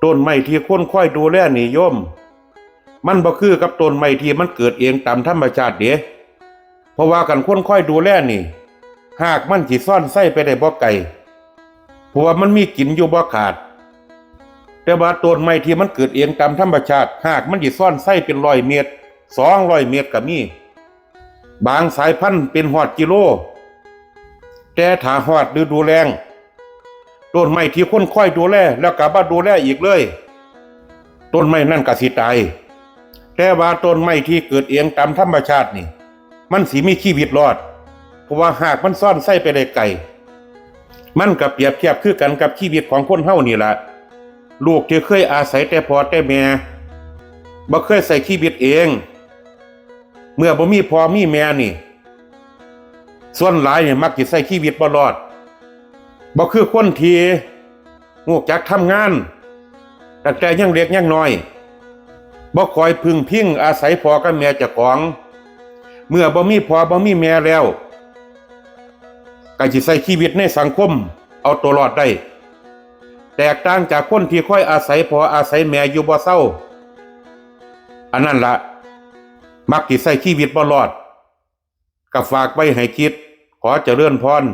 ຕົ້ນໄມ້ທີ່ຄົນຄອຍດູແລນີ້ໂຍມ ມັນບໍ່ຄືກັບຕົ້ນໄມ້ທີ່ມັນເກີດເອງຕາມທຳມະຊາດເດ້. ເພາະວ່າຄັນຄົນຄອຍດູແລນີ້ ຮາກມັນຊິຊອນໄຊໄປໄດ້ບໍ່ໄກ ເພາະວ່າມັນມີກິນຢູ່ບໍ່ຂາດ. ແຕ່ວ່າຕົ້ນໄມ້ທີ່ມັນເກີດເອງຕາມທຳມະຊາດ ຮາກມັນຊິຊອນໄຊເປັນຮ້ອຍເມດ ສອງຮ້ອຍເມດກໍມີ, ບາງສາຍພັນເປັນຮອດກິໂລ. ແຕ່ຖ້າຮອດລະດູແລ້ງ ຕົ້ນໄມ້ທີ່ຄົນຄອຍດູແລແລ້ວກໍບໍ່ດູແລອີກເລີຍ ຕົ້ນໄມ້ນັ້ນກໍຊິຕາຍ. ແຕ່ວ່າຕົ້ນໄມ້ທີ່ເກີດເອງຕາມທຳມະຊາດນີ້ ມັນຊິມີຊີວິດລອດ ເພາະວ່າຮາກມັນຊອນໄຊໄປໄດ້ໄກ. ມັນກໍປຽບທຽບຄືກັນກັບຊີວິດຂອງຄົນເຮົານີ້ລະ. ລູກທີ່ເຄີຍອາໄສແຕ່ພໍ່ແຕ່ແມ່ ບໍ່ເຄີຍໃຊ້ຊີວິດເອງ ເມື່ອບໍ່ມີພໍ່ມີແມ່ນີ້ ສ່ວນຫຼາຍນີ້ມັກຊິໃຊ້ຊີວິດບໍ່ລອດ. ບໍ່ຄືຄົນທີ່ຮູ້ຈັກທຳງານຕັ້ງແຕ່ຍັງເລັກຍັງນ້ອຍ, ບໍ່ຄ່ອຍເພິ່ງພິງອາໄສພໍ່ກັບແມ່ເຈົ້າຂອງ. ເມື່ອບໍ່ມີພໍ່ບໍ່ມີແມ່ແລ້ວ ກໍຊິໃຊ້ຊີວິດໃນສັງຄົມເອົາຕົວລອດໄດ້. ແຕກຕ່າງຈາກຄົນທີ່ຄອຍອາໄສພໍ່ອາໄສແມ່ຢູ່ບໍ່ເຊົາ, ອັນນັ້ນລະ ມັກຊິໃຊ້ຊີວິດບໍ່ລອດ. ກໍຝາກໄວ້ໃຫ້ຄິດ. ຂໍຈະເລີນພອນ.